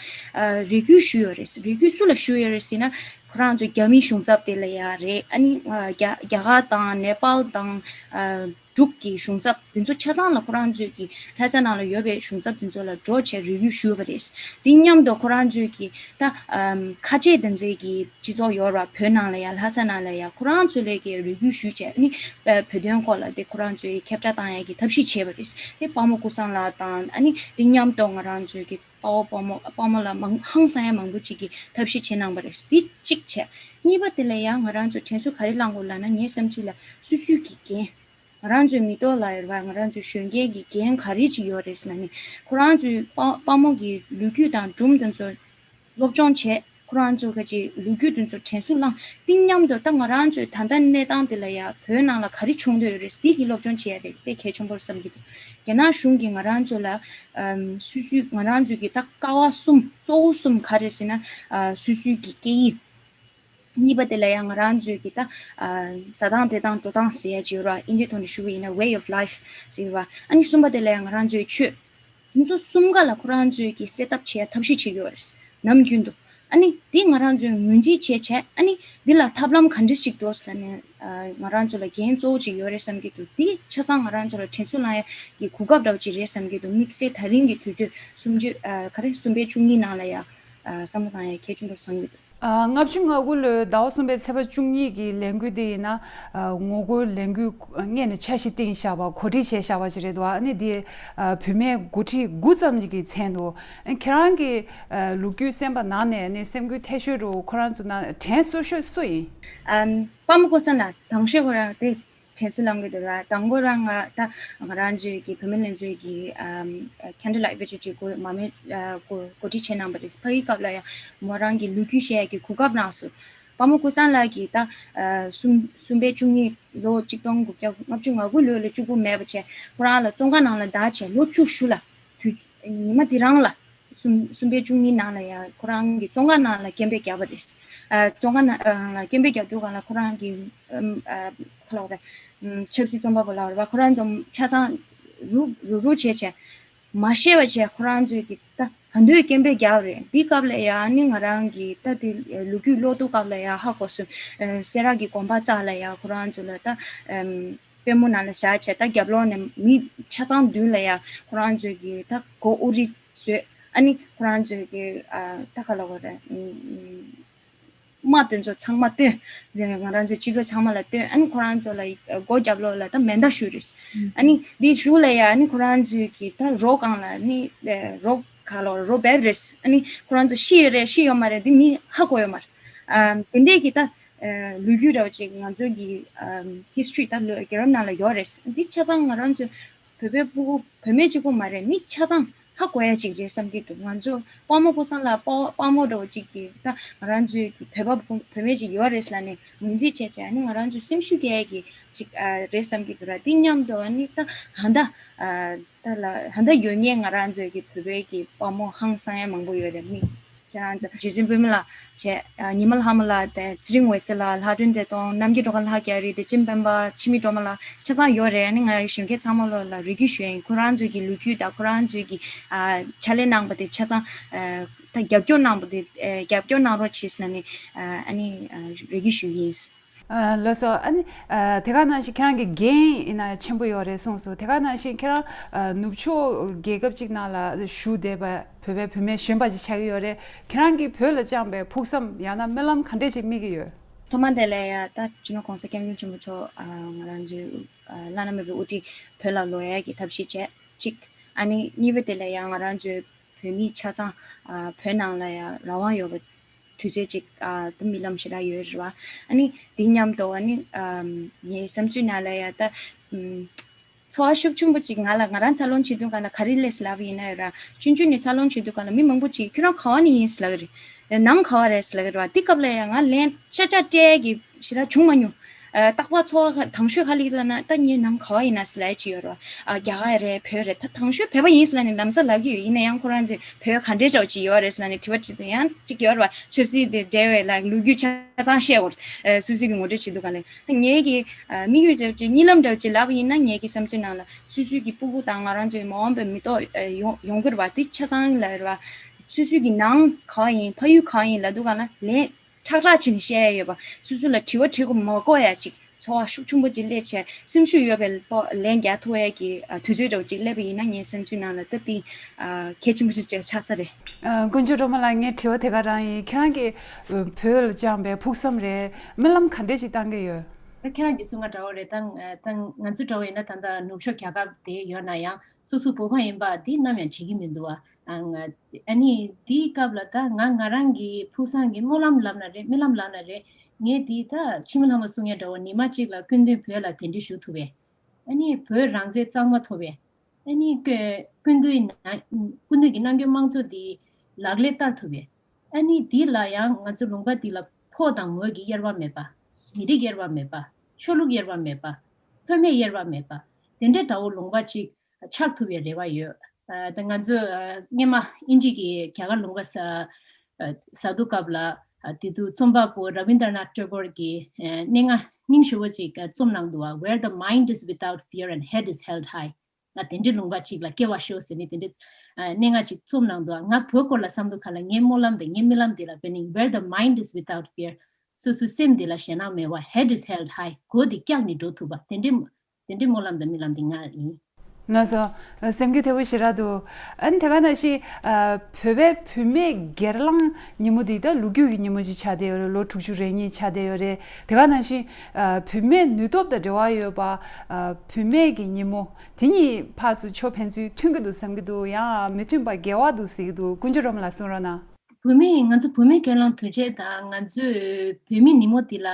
རེ་སྐུལ་ཞུས་ཡོད་རེད། རེ་སྐུལ་སུ་ལ་ཞུས་ཡོད་རེད་ཟེར་ན་ཁོ་རང་ཚོ་རྒྱ་མི་གཞུང་ཚབ་དེ་ལ་ཡ་རེད། ཨ་ནི་ཨ་རྒྱ་རྒྱ་གར་དང་ནེ་པཱལ་དང་ཨ་འབྲུག་གི་གཞུང་ཚབ་དེ་ཚོ་ཆ་ཚང་ལ་ཁོ་རང་ཚོས་ཀྱི་ལྷ་ས་ནང་ལ་ཡོད་པའི་གཞུང་ཚབ་དེ་ཚོ་ལ་འགྲོ་བྱས་རེ་སྐུལ་ཞུས་པ་རེད། དེ་མཉམ་དུ་ཁོ་རང་ཚོས་ཀྱི་ད་ཨམ་ཁ་ཆེ་དེ་ཚོའི་ཀྱི་སྤྱི་ཚོགས་ཡོད་ར་བོད་ནང་ལ་ཡ་ལྷ་ས་ནང་ལ་ཡ་ཁོ་རང་ཚོ་ལས་ཀྱི་རེ་སྐུལ་ཞུས་བྱས་ནི་བོད་དོན་སྐོར་ལ་དེ་ཁོ་རང་ཚོས་ཁྱབ་བསྒྲགས་བཏང་ཡ་གི་ཐབས་ཤེས་བྱས་པ་རེད། དེ་དཔའ་མོ་ཀུན་བཟང་ལགས་དང་ཨ་ནི་དེ་མཉམ་དུ་ང་རང་ཚོའི་ཀྱི་དཔའ་བོ་དཔའ་མོ་དཔའ་མོ་ལ་མང་ཧང་སང་ཡ་མང་པོ་ཅིག་གི་ཐབས་ཤེས་བྱས་གནང་པ་རེད། དེ་གཅིག་བྱས། གཉིས་པ་དེ་ལ་ཡང་ང་རང་ཚོ་དྲན་གསོ་ག་རེ་བསླང་དགོས་ལབ་ན་ངའི་བསམ་ཚུལ་ལ་སོ་སོའི་གི་འགན། ང་རང་ཚོའི་མི་ཐོག་ལ་ཡོད་པ་ང་རང་ཚོའི་གཞོན་སྐྱེས་ཀྱི་འགན་ག་རེ་ཅིག་ཡོད་རེད་ཟེར་ན་ནི་ཁོ་རང་ཚོའི་དཔའ་དཔའ་མོ་གི་ལོ་རྒྱུས་དང་སྒྲུང་དེ་ཚོ་སློབ་སྦྱོང་བྱས། ཁོ་རང་ཚོ་ག་ཅིག་ལོ་རྒྱུས་དེ་ཚོ་དྲན་གསོ་བསླངས། དེ་མཉམ་དུ་ད་ང་རང་ཚོའི་ད་ལྟ་གནས་སྟངས་དེ་ལ་ཡ་བོད་ནང་ལ་ག་རེ་བྱུང་བསྡད་ཡོད་རེད་འདི་གི་སློབ་སྦྱོང་བྱེད་ཡ་དེ་དཔེ་གལ་ཆེན་པོ་རེད་བསམ་གྱི་འདུག་རྒྱ་ནག་གཞུང་གིས་ང་རང་ཚོ་ལ་ཨམ་སོ་སོའི་ང་རང་ཚོའི་གི་ད་ཀ་བ་གསུམ་གཙོ་བོ་གསུམ་ག་རེ་ཟེར་ན་ཨ་སོ་སོའི་གི་སྐད་ཡིག་གཉིས་པ་དེ་ལ་ཡང་ང་རང་ཚོའི་གི་ད་ཨ་བཟའ་སྟངས་བདེ་སྟངས་འགྲོ་སྟངས་ཟེར་ཡ་ཅིག་ཡོད་ར། ཨིན་ཇི་ཐོག་ནས་ཞུ་བ་ཡིན་ན་way of life ཟེར་བ། ཨ་ནི་གསུམ་པ་དེ་ལ་ཡང་ང་རང་ཚོའི་ཆོས། དེ་ཚོ་གསུམ་ཀ་ལ་ཁོ་རང་ཚོའི་གི་སེ་ཐབ་བྱེད་ཡ་ཐབས་ཤེས་བྱེད་ཀྱི་ཡོད་རེད་ནམ་རྒྱུན་དུ། ཨ་ནི་འདི་ང་རང་ཚོས་ངོས་འཛིན་བྱས་བྱས་ཨ་ནི་འདི་ལ་ཐབས་ལམ་ག་འདྲ་ཞིག་འདུག་ཟེར་ནས་ཨ་ང་རང་ཚོ་ལ་འགན་གཙོ་བོ་ཅིག་ཡོད་རེད་བསམ་གྱི་འདུག་འདི་ཆ་ཚང་ང་རང་ཚོ་ལ་དྲན་གསོ་གནང་ཡ་གི་གོ་སྐབས་འདྲ་བོ་ཅིག་རེད་བསམ་གྱི་འདུག་དམིགས་བསལ་ད་རིང་གི་དུས་ཚོད་གསུམ་བཅུ་ཨ་ག་རེ་གསུམ་པའི་བཅུ་གཉིས་ནང་ལ་ཡ་ཨ་བསམ་བློ་བཏང་ཡ་གལ་ཆེན་པོ་བསམ་གྱི་འདུག་ཨ་ལྔ་བཅུ་ང་དགུ་ལོའི་ཟླ་བ་གསུམ་པའི་ཚེས་པ་བཅུ་གཉིས་ཀྱི་ལས་འགུལ་དེ་ཡིན་ན། ཨ་ངོ་རྒོལ་ལས་འགུལ་སྔོན་ནས་འཆར་གཞི་བཏིང་བཞག་པ་གོ་སྒྲིག་བྱས་བཞག་པ་ཞིག་རེད་འདུག་ཨ་ནི་དེ་ཨ་བུད་མེད་འགོ་ཁྲིད་དགུ་ཙམ་ཞིག་གིས་མཚོན་འདུག་ཨ་ཁྱེད་རང་གི་ཨ་ལོ་རྒྱུས་གསན་པ་ནང་ནས་ཨ་ནི་སེམས་འགུལ་ཐེབས་ཤོས་རུ་ཁོ་རང་ཚོ་ནང་དྲན་གསོ་ཤོས་སུ་ཡིན། ཨམ་དཔའ་མོ་ཀུན་བཟང་ལགས་དང་ཤོས་ཁོ་རང་དེ། དྲན་གསོ་ལངས་ཀྱི་འདུག་ར། དང་པོ་རང་ང་ད་ང་རང་ཚོའི་གི་བུད་མེད་ལྷན་ཚོགས་ཀྱི་ཨམ་candlelight vigil ཅིག་གོ་མ་མེད་ཨ་གོ་གོ་སྒྲིག་བྱས་གནང་བ་རེད། ཕ་གི་སྐབས་ལ་ཡང་མོ་རང་གི་ལོ་རྒྱུས་བཤད་ཡ་གི་གོ་སྐབས་གནང་སོང་། དཔའ་མོ་ཀུན་བཟང་ལགས་ཀྱིས་ད་ཨ་གསུམ་གསུམ་པའི་བཅུ་གཉིས་ལོ་གཅིག་སྟོང་དགུ་བརྒྱ་ལྔ་བཅུ་ང་དགུ་ལོ་ལ་གཅིག་པུ་མེད་པ་བྱས་ཁོ་རང་ལ་བཙོན་ཁང་ནང་ལ་བདག་བྱས་ལོ་བཅུ་བཞི་ལ་དུས་ཉི་མ་འདི་རང་ལ་གསུམ་གསུམ་པའི་བཅུ་གཉིས་ནང་ལ་ཡང་ཁོ་རང་གི་བཙོན་ཁང་ནང་ལ་སྐད་འབོད་བརྒྱབ་པ་རེད། ཨ་བཙོན་ཁང་ནང་ལ་སྐད་འབོད་བརྒྱབ་དུས་སྒང་ལ་ཁོ་རང་གི་ཨམ་ཨ་ག་ལབ་དགོས་རེད། ཨམ་ཆབ་སྲིད་བཙོན་པ་པོ་ལབ་རེད་བ། ཁོ་རང་ཚོ་ཆ་ཚང་རུག་རུག་རུག་བྱས་བྱས་མ་ཤེས་པ་བྱས་ཁོ་རང་ཚོས་ཀྱི་ད་ད་དུང་སྐད་འབོད་བརྒྱབ་རེད། འདི་སྐབས་ལ་ཡང་ནི་ང་རང་གི་ད་དེ་ལོ་རྒྱུས་ཀློག་དུས་སྐབས་ལ་ཡང་ཧ་གོ་སོང་། ཨ་སེ་ར་གི་དགོན་པ་རྩ་ལ་ཡང་ཁོ་རང་ཚོ་ལ་ད་ཨམ། པུས་མོ་ནང་ལ་བཞག་བྱས་ད་རྒྱབ་ལོགས་ནས་མི་ཆ་ཚང་མདུན་ལ་ཡ་ཁོ་རང་ཚོས་ཀྱི་ད་མགོ་དབུ་རི་བཟོས། ཨ་ནི་ཁོ་རང་ཚོས་ཀྱི་ཨ་ད་ག་ལབ་དགོས་རེད། ཨམ་དམག་དེ་ཚོ་ཚང་མ་བཏོན། ང་རང་ཚོའི་སྤྱི་ཚོགས་ཚང་མ་ལ་བཏོན། ཨ་ནི་ཁོ་རང་ཚོ་ལ་སྒོ་རྒྱབ་ལོགས་ལ་ད་མེ་མདའ་གཞུས་རེད། ཨ་ནི་འདི་གཞུག་ལ་ཡ་ཨ་ནི་ཁོ་རང་ཚོས་ཀྱི་ད་རོ་སྒང་ལ་ཨ་ནི་རོ་ག་ལབ་རོ་འབེབས་རེད། ཨ་ནི་ཁོ་རང་ཚོ་ཤི་ཡོད་རེད་ཤི་ཡོད་མ་རེད་འདི་མི་ཧ་གོ་ཡོད་མ་རེད། ཨ་དེ་འདྲས་ཀྱི་ད། ལོ་རྒྱུས་འདྲ་བོ་ཅིག་ང་ཚོ་གི་ཧིས་ཊོ་རི་ད་ལོ་རྒྱལ་རབས་ནང་ལ་ཡོད་རེད། འདི་ཆ་ཚང་ང་རང་ཚོ་བོད་པའི་ཕྲུ་གུ་བུད་མེད་གཅིག་པོ་མ་རེད། མི་ཆ་ཚང་ཧ་གོ་ཡ་ཅིག་རེད་བསམ་གྱི་འདུག་ང་ཚོ་དཔའ་མོ་ཀུན་བཟང་ལགས་དཔའ་དཔའ་མོ་འདྲ་བོ་ཅིག་གིས་ད་ང་རང་ཚོའི་གི་བོད་པ་བུ་བུད་མེད་ཅིག་ཡོད་རེད་ལབ་ནས་ངོས་འཛིན་བྱས་བྱས། ཨ་ནི་ང་རང་ཚོའི་སེམས་ཤུགས་སྐྱེད་ཡ་གི་ཅིག་ཨ་རེད་བསམ་གྱི་འདུག་ར། དེ་མཉམ་དུ་ཨ་ནི་ད་ཧ་ད་ཨ་ད་ལ་ཧ་ད་ཡོད་ངེས་ང་རང་ཚོའི་གི་བོད་པའི་གི་དཔའ་མོ་ཧང་སང་ཡ་མང་པོ་ཡོད་རེད། མི་ཁྱེད་རང་ཚོ་རྗེ་བཙུན་པད་མ་ལགས་བྱས། ཨ་ཉི་མ་ལྷ་མོ་ལགས་དེ་ཚེ་རིང་འོད་ཟེར་ལགས། ལྷ་སྒྲོན་བདེ་སྟོང་། རྣམ་རྒྱལ་སྒྲོལ་དཀར། ལྷ་རྒྱ་རི། བདེ་ཆེན་སྤེན་པ། འཆི་མེད་སྒྲོལ་མ་ལགས། ཆ་ཚང་ཡོད་རེད། ཨ་ནི་ང་གཞོན་སྐྱེས་ཚང་མ་ལོ་ལ་རེ་སྐུལ་ཞུ་ཡ་ཡིན། ཁོ་རང་ཚོའི་གི་ལོ་རྒྱུས་དང་ཁོ་རང་ཚོའི་གི་ཨ་ཕྱག་ལས་གནང་པ་དེ་ཆ་ཚང་ཨ་ད་རྒྱབ་སྐྱོར་གནང་པ་དེ་ཨ་རྒྱབ་སྐྱོར་གནང་རོགས་བྱེད་ཟེར་ནས་ཨ་ཨ་ནི་ཨ་རེ་སྐུལ་ཞུ་གི་ཡིན། ཨ་ལགས་སོ། ཨ་ནི་ཨ་དེ་ག་ནང་བཞིན་ཁྱེད་རང་གི་འགན་ཡིན་ན་ཆེན་པོ་ཡོད་རེད་གསུངས་སོང་། དེ་ག་ནང་བཞིན་ཁྱེད་རང་ཨ་ནུབ་ཕྱོགས་རྒྱལ་ཁབ་ཅིག་ནང་ལ་བཞུགས་བསྡད་པ་བོད་པའི་བུད་མེད་གཞོན་པ་ཅིག་ཆགས་ཀྱི་ཡོད་རེད། ཁྱེད་རང་གིས་བོད་ལ་བཅངས་པའི་ཕུགས་བསམ་ཡང་ན་སྨོན་ལམ་ག་འདྲས་ཅིག་དམིགས་ཀྱི་ཡོད། ཐོག་མ་དེ་ལ་ཡ་ད་སྤྱི་ནོར་༸གོང་ས་༸སྐྱབས་མགོན་ཆེན་པོ་མཆོག་ཨ་ང་རང་ཚོའི་ཨ་བླ་ན་མེད་པའི་དབུ་ཁྲིད་བོད་ལ་ལོག་ཡ་གི་ཐབས་ཤེས་བྱས་གཅིག་ཨ་ནི་གཉིས་པ་དེ་ལ་ཡ་ང་རང་ཚོའི་བོད་མི་ཆ་ཚང་ཨ་བོད་ནང་ལ་ཡ་རང་དབང་ཡོད་པ་དུས་ཚོད་ཅིག་ཨ་ད་རྨི་ལམ་ཞེ་དྲག་ཡོད་རེད་བ། ཨ་ནི་དེ་མཉམ་དུ་ཨ་ནི་ཨམ་ངའི་བསམ་ཚུལ་ནང་ལ་ཡ་ད་ཨམ་ཚོར་བ་ཤུགས་ཆེན་པོ་ཅིག་ང་ལ་ང་རང་འཚར་ལོངས་བྱེད་དུས་ག་ལ་ག་རེ་སླེབས་ལབ་པ་ཡིན་ན་ཡ་ར་ཆུང་ཆུང་ནས་འཚར་ལོངས་བྱེད་དུས་ག་ལ་མི་མང་པོ་ཅིག་ཁྱོད་རང་ག་བ་ནས་ཡིན་ལབ་ཀྱི་རེད། ནང་ག་བ་རེད་ལབ་ཀྱི་རེད་བ། དེ་སྐབས་ལ་ཡ་ང་ལན་ཤ་ཆ་སྤྲད་ཀྱི་ཞེ་དྲག་བྱུང་མ་མྱོང་། ཨ་རྟག་པར་ཚོར་བ་དང་ཤོས་ག་ལ་ཡོད་ལབ་ན་ད་ངའི་ནང་ག་བ་ཡིན་ན་ཟེར་ལབ་ཡ་ཅིག་ཡོད་རེད་བ། ཨ་རྒྱ་གར་རེད་བོད་རེད་ད་དང་ཤོས་བོད་པ་ཡིན་ཟེར་ལབ་ནས་ལམ་སང་ལབ་ཀྱི་ཡོད། ཡིན་ན་ཡང་ཁོ་རང་ཚོས་བོད་ག་འདྲའི་འདྲ་བོ་ཅིག་ཡོད་རེད་ཟེར་ལབ་ནས་དྲི་བ་དྲིས་དུས་ཡང་ཅིག་ཡོད་རེད་བ། ཆབ་སྲིད་དེ་འབྲེལ་བའི་ལ་ལོ་རྒྱུས་ཆ་ཚང་བཤད་དགོས་རེད། ཨ་སོ་སོའི་གི་ངོ་སྤྲོད་བྱེད་དུས་ག་ལ་ད་ངའི་གི་ཨ་དམིགས་ཡུལ་འདྲ་བོ་ཅིག་གཉིད་ལམ་འདྲ་བོ་ཅིག་ལབ་པ་ཡིན་ན་ངའི་གི་བསམ་ཚུལ་ནང་ལ་སོ་སོའི་གི་སྤུ་གུ་དང་ང་རང་ཚོའི་མ་འོངས་པའི་མི་ཐོག་ཨ་ཡོང་ཡོང་གི་རེད་བ། དེ་ཆ་ཚང་ལ་རེད་བ། སོ་སོའི་གི་ནང་ག་བ་ཡིན་ཕ་ཡུལ་ག་བ་ཡིན་ལབ་དུས་ག་ལ་ལན་ཁྲག་ཁྲག་བྱས་ནས་བཤད་ཡ་ཡོད་པ། སོ་སོ་ལ་དྲི་བ་དྲི་དགོས་མ་དགོས་ཡ་ཅིག་ཚོར་བ་ཤུགས་ཆེན་པོ་ཅིག་སླེབས་བྱས་སེམས་ཤུགས་ཡོད་པའི་ལན་རྒྱག་ཐུབ་ཡ་གི་ཨ་དུས་ཚོད་འདྲ་བོ་ཅིག་སླེབས་པ་ཡིན་ན་ངའི་བསམ་ཚུལ་ནང་ལ་ད་དེ་ཨ་གལ་ཆེན་པོ་ཞིག་ཅིག་ཆགས་ས་རེད། ཨ་དཀོན་མཆོག་སྒྲོལ་མ་ལགས་ངའི་དྲི་བ་དེ་ག་རང་ཡིན། ཁྱེད་རང་གིས་ཨ་བོད་ལ་བཅངས་པའི་ཕུགས་བསམ་རེད་སྨོན་ལམ་ག་འདྲས་ཅིག་བཏང་གི་ཡོད། ད་ཁྱེད་རང་གིས་གསུངས་པ་འདྲ་བོ་རེད། ད་ང་ད་ང་ཚོ་འདྲ་བོ་ཡིན་ན་ད་ལྟ་ནུབ་ཕྱོགས་རྒྱལ་ཁབ་དེ་ཡོད་ན་ཡང་སོ་སོ་བོད་པ་ཡིན་པ་དེ་ནམ་ཡང་བརྗེད་ཀྱི་མི་འདུག་བ། ཨ་ང་ཨ་ནི་དེའི་སྐབས་ལ་ད་ང་ང་རང་གི་ཕུགས་བསམ་གྱི་སྨོན་ལམ་ལབ་ན་རེད་རྨི་ལམ་ལབ་ན་རེད། ངས་དེ་ད་འཆི་མེད་ལྷ་མོ་གསུང་ཡ་འདྲ་བོ་ཉི་མ་གཅིག་ལ་སྐུ་མདུན་བོད་ལ་གདན་འདྲེན་ཞུ་ཐུབ་པས། ཨ་ནི་བོད་རང་བཙན་གཙང་མ་ཐོབ་པས། ཨ་ནི་སྐུ་སྐུ་མདུན་ན་སྐུ་མདུན་གྱི་གནང་སྐྱོན་དམངས་གཙོ་དེ་ལག་ལེན་བསྟར་ཐུབ་པས། ཨ་ནི་དེ་ལ་ཡང་ང་ཚོ་ལུང་པ་འདི་ལ་ཕོ་དང་མོ་གི་དབྱེ་བ་མེད་པ། མི་རིགས་དབྱེ་བ་མེད་པ། ཆོས་ལུགས་དབྱེ་བ་མེད་པ། ཐོན་མིའི་དབྱེ་བ་མེད་པ། དེ་འདྲའི་འདྲ་བོ་ལུང་པ་ཅིག་ཆགས་ཐུབ་པའི་རེ་བ་ཡོད། ཨ་ད་ང་ཚོ་ཨ་སྔོན་མ་དབྱིན་ཇི་གི་རྒྱ་གར་ལུང་པ་ཟ་ཨ་ཟ་དུས་སྐབས་ལ་ཨ་དེ་དུས་རྩོམ་པ་པོ་ར་བིན་དར་ནཱཐ་ཊེ་གོར་གྱིས་ཨ་སྙན་ངག་རྙིང་ཞེ་པོ་ཅིག་ཨ་རྩོམ་གནང་འདུག་བ། Where the mind is without fear and head is held high. ང་དེ་འདྲའི་ལུང་པ་ཅིག་ལ་སྐྱེ་བ་ཤོག་ཟེར་ནས་དེ་འདྲའི་ཨ་སྙན་ངག་ཅིག་རྩོམ་གནང་འདུག་ང་བོད་སྐོར་ལ་བསམ་དུས་ག་ལ་ངའི་སྨོན་ལམ་དང་ངའི་རྨི་ལམ་དེ་ལ་དཔེར་ན་Where the mind is without fear. སོ་སོའི་སེམས་དེ་ལ་ཞེད་སྣང་མེད་པ། Head is held high. མགོ་དེ་བཀྱགས་ནས་འགྲོ་ཐུབ་པ། དེ་འདྲའི་དེ་འདྲའི་སྨོན་ལམ་དང་རྨི་ལམ་དེ་ང་ཡིན། ལགས་སོ། སེམས་འགུལ་ཐེབས་པོ་ཞེ་དྲག་འདུག་ཨ་ནི་དེ་ག་ནང་བཞིན་ཨ་བོད་པའི་བུད་མེད་སྒེར་ལངས་ཉིན་མོ་འདི་ད་ལོ་རྒྱུས་ཀྱི་ཉིན་མོ་ཞིག་ཆགས་བསྡད་ཡོད་རེད། ལོ་དྲུག་ཅུ་རེ་གཉིས་ཆགས་བསྡད་ཡོད་རེད། དེ་ག་ནང་བཞིན་ཨ་བུད་མེད་ནུས་སྟོབས་དང་འབྲེལ་བ་ཡོད་པ་ཨ་བུད་མེད་ཀྱི་ཉིན་མོ་དེ་གཉིས་ཕར་ཚུར་ཕན་ཚུན་མཐུན་གྱི་འདུག་བསམ་གྱི་འདུག་ཡང་མི་མཐུན་པ་འགལ་བ་འདུག་ཟེར་གྱི་འདུག་དཀོན་མཆོག་སྒྲོལ་མ་ལགས་གསུང་རོགས་གནང་། བུད་མེད་ང་ཚོ་བུད་མེད་སྒེར་ལངས་དུས་ཆེན་དང་ང་ཚོའི་བོད་མི་ཉིན་མོ་འདི་ལ་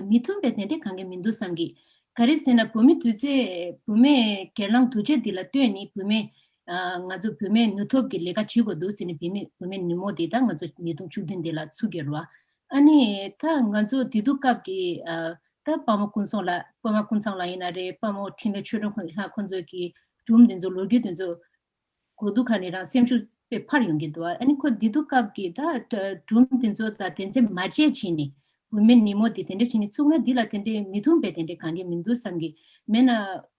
མི་མཐུན་པའི་དེ་འདྲའི་གང་ག་མི་འདུག་བསམ་གྱི། ག་རེ་ཟེར་ན་བོད་མི་དུས་ཚོད་བུད་མེད་སྒེར་ལངས་དུས་ཆེན་འདི་ལ་ལྟོས་ནས་བུད་མེད་ཨ་ང་ཚོ་བུད་མེད་ནུས་སྟོབས་ཀྱི་ལས་ཀ་བྱེད་དགོས་འདུག་ཟེར་ནས་བུད་མེད་བུད་མེད་ཉིན་མོ་འདི་ད་ང་ཚོ་ཉིས་སྟོང་བཅུ་བདུན་འདི་ལ་ཚུགས་ཀྱི་རེད་བ། ཨ་ནི་ད་ང་ཚོ་དེ་དུས་སྐབས་ཀྱི་ཨ་ད་དཔའ་མོ་ཀུན་བཟང་ལགས་དཔའ་མོ་ཀུན་བཟང་ལགས་ཡིན་ན་རེད། དཔའ་མོ་འཕྲིན་ལས་ཆོས་སྒྲོན་ལགས་ཁོང་ཚོ་གི་སྒྲུང་འདི་ཚོ་ལོ་རྒྱུས་འདི་ཚོ་གོ་དུས་ཁ་ནས་རང་སེམས་ཤུགས་དཔེ་འཕར་ཡོང་གི་འདུག་ཨ་ནི་ཁོ་འདི་དུས་སྐབས་ཀྱི་ད་སྒྲུང་འདི་ཚོ་ད་དེ་ཚོ་མ་བརྗེད་བྱས་ནས་བུད་མེད་ཉིན་མོ་འདི་དེ་འདྲ་བྱས་ནས་ཚུགས་ན་འདི་ལ་དེ་འདྲའི་མི་མཐུན་པའི་དེ་འདྲའི་གང་གི་མི་འདུག་བསམ་གི། མེད་ན་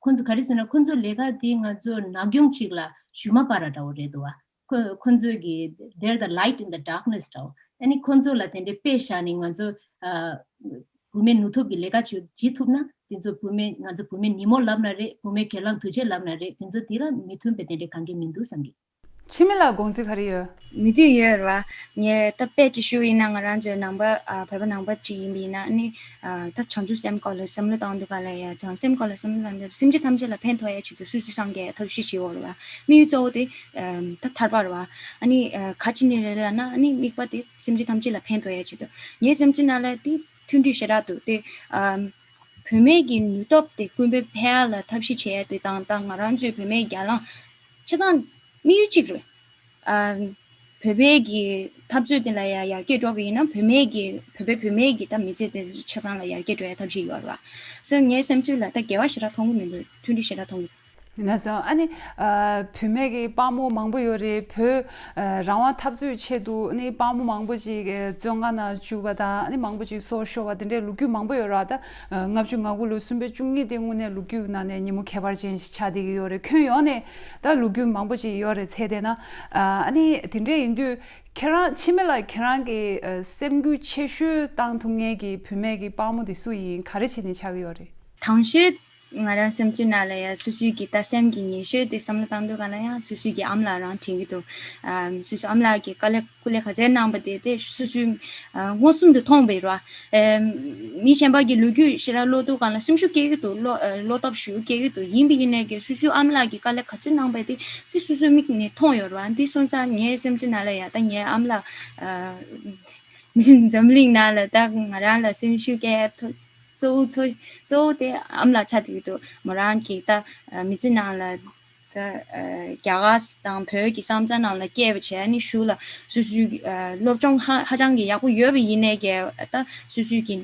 ཁོ་ཚོ་ག་རེ་ཟེར་ན་ཁོ་ཚོ་ལས་ཀ་འདི་ང་ཚོ་ནག་ཡོང་གཅིག་ལ་ཞུ་མ་པ་ར་འདྲ་བོ་རེད་འདུག་བ། ཁོ་ཁོ་ཚོས་གི་they're the light in the darkness འདྲ་བོ། ཨ་ནི་ཁོ་ཚོ་ལ་དེ་འདྲའི་དཔེ་བཞག་ནས་ང་ཚོ་ཨ་བུད་མེད་ནུས་སྟོབས་ཀྱི་ལས་ཀ་ཅིག་བྱེད་ཐུབ་ན་དེ་ཚོ་བུད་མེད་ང་ཚོ་བུད་མེད་ཉིན་མོ་ལབ་ན་རེད། བུད་མེད་སྒེར་ལངས་དུས་ཆེན་ལབ་ན་རེད། དེ་ཚོ་དེ་ལ་མི་མཐུན་པའི་དེ་འདྲའི་གང་གི་མི་འདུག་བསམ་གི། འཆི་མེད་ལགས་དགོངས་ཚུལ་ག་རེ་ཡོད། མི་མཐུན་ཡོད་རེད་བ། ངས་ད་དཔེ་ཅིག་ཞུ་ཡིན་ན་ང་རང་ཚོའི་ནང་པ་ཨ་བོད་པ་ནང་པ་ཅིག་ཡིན་པ་ཡིན་ན་ཨ་ནི་ཨ་ད་བྱང་ཆུབ་སེམས་སྐོར་ལ་བསམ་བློ་བཏང་དུས་ག་ལ་ཡ་བྱང་སེམས་སྐོར་ལ་བསམ་བློ་བཏང་དུས་སེམས་ཅན་ཐམས་ཅད་ལ་ཕན་ཐོགས་ཡ་ཆེད་དུ་སུད་སི་སངས་རྒྱས་ཐབས་ཤེས་བྱེད་འོ་རེད་བ། དམིགས་ཡུལ་གཙོ་བོ་དེ་ཨ་ད་ཐར་པ་རེད་བ། ཨ་ནི་ཨ་ག་ཅི་ནས་རེད་ལབ་ན་ཨ་ནི་དམིགས་པ་དེ་སེམས་ཅན་ཐམས་ཅད་ལ་ཕན་ཐོགས་ཡ་ཆེད་དུ། ངའི་བསམ་ཚུལ་ནང་ལ་དེ་ མཐུན་སྒྲིལ་ཞེ་དྲག་འདུག་དེ། ཨམ། བུད་མེད་ཀྱི་ནུས་སྟོབས་དེ་སྐུལ་སྤེལ་ཕན་ཡག་ལ་ཐབས་ཤེས་བྱས་ཏེ་དང་ད་ང་རང་ཚོའི་བུད་མེད་རྒྱ་ལངས་ཆ་ཚང་དམིགས་ཡུལ་གཅིག་རེད། ཨམ། བོད་པའི་གི་འཐབ་རྩོད་དེ་ལ་ཡང་ཡར་རྒྱས་འགྲོ་བ་ཡིན་ན་བུད་མེད་ཀྱི་བོད་པའི་བུད་མེད་ཀྱི་ད་མི་ཚེ་དེ་ཆ་ཚང་ལ་ཡར་རྒྱས་འགྲོ་ཡ་ཐབས་ཤེས་ཡོད་རེད་བ། སོ་ངའི་བསམ་ཚུལ་ལ་ད་འགལ་བ་ཞེ་དྲག་མཐོང་གི་མི་འདུག་མཐུན་སྒྲིལ་ཞེ་དྲག་མཐོང་གི་འདུག་ན་སོ་ཨ་ནི། ཨ། བུད་མེད་ཀྱི་དཔའ་མོ་མང་པོ་ཡོད་རེད། བོད་ཨ་རང་དབང་འཐབ་རྩོད་ཆེད་དུ་ཨ་ནི་དཔའ་མོ་མང་པོ་ཅིག་ཨ་བཙོན་ཁང་ནང་བཅུག་པ་དང་ཨ་ནི་མང་པོ་ཅིག་སྲོག་ཤོར་བ་དེ་འདྲའི་ལོ་རྒྱུས་མང་པོ་ཡོད་རེད། ད་ཨ་ལྔ་བཅུ་ང་དགུ་ལོ་གསུམ་པའི་བཅུ་གཉིས་དེ་དངོས་གནས་ལོ་རྒྱུས་ནང་ནས་ཉིན་མོ་ཁྱད་པར་ཅན་ཞིག་ཆགས་བསྡད་ཀྱི་ཡོད་རེད། ཁྱོན་ཡོངས་ནས་ད་ལོ་རྒྱུས་མང་པོ་ཅིག་ཡོད་རེད། ཚེ་འདས་ན་ཨ་ཨ་ནི་དེ་འདྲའི་ཡིན་དུས་ཁྱེད་རང་འཆི་མེད་ལགས་ཁྱེད་རང་གི་ཨ་སེམས་འགུལ་ཆེ་ཤོས་བཏང་ཐུབ་མཁན་གྱི་བུད་མེད་ཀྱི་དཔའ་མོ་དེ་སུ་ཡིན། ག་རེ་བྱས་ནས་ཆགས་ཀྱི་ཡོད་རེད། དང་ཤོས་ང་རང་སེམས་ཚུལ་ནང་ལ་ཡང་སོ་སོའི་གི་ད་སེམས་ཀྱི་ཉེ་ཤོས་དེ་བསམ་བློ་བཏང་དུས་ག་ལ་ཡང་སོ་སོའི་གི་ཨ་མ་ལགས་རང་དྲན་གྱི་འདུག་ཨ་སོ་སོའི་ཨ་མ་ལགས་ཀྱི་དཀའ་ལས་སྐུ་ལས་ག་ཚད་གནང་པ་དེ་དེ་སོ་སོའི་ཨ་མངོན་སུམ་དུ་མཐོང་བའི་རོ། ཨ་མི་གཞན་པ་གི་ལོ་རྒྱུས་ཞེ་དྲག་ཀློག་དུས་ག་ལ་སེམས་ཤུགས་སྐྱེ་གི་འདུག་བློ་ཨ་བློ་སྟོབས་ཤུགས་སྐྱེ་གི་འདུག་ཡིན་པ་ཡིན་ནའི་གི་སོ་སོའི་ཨ་མ་ལགས་ཀྱི་དཀའ་ལས་ག་ཚོད་གནང་པ་དེ་དེ་སོ་སོའི་མིག་ནས་མཐོང་ཡོད་རེད་བ། འདི་སོང་ཙང་ངའི་སེམས་ཚུལ་ནང་ལ་ཡང་ད་ངའི་ཨ་མ་ལགས་ཨ་འཛམ་གླིང་ནང་ལ་ད་ང་རང་ལ་སེམས་ཤུགས་སྐྱེ་ཐུབ་གཙོ་བོ་གཙོ་གཙོ་བོ་དེ་ཨ་མ་ལགས་ཆགས་བསྡད་ཀྱི་འདུག་མོ་རང་གིས་ད་མི་ཚེ་ནང་ལ་ད་རྒྱ་གར་དང་བོད་ཀྱི་ས་མཚམས་ནང་ལ་སྐྱེས་པ་བྱས་ནས་གཞུག་ལ་སོ་སོའི་སློབ་སྦྱོང་ཧ་ཧ་ཅང་གི་ཡག་པོ་ཡོད་པ་ཡིན་ནའི་ཀྱང་ད་སོ་སོའི་གི་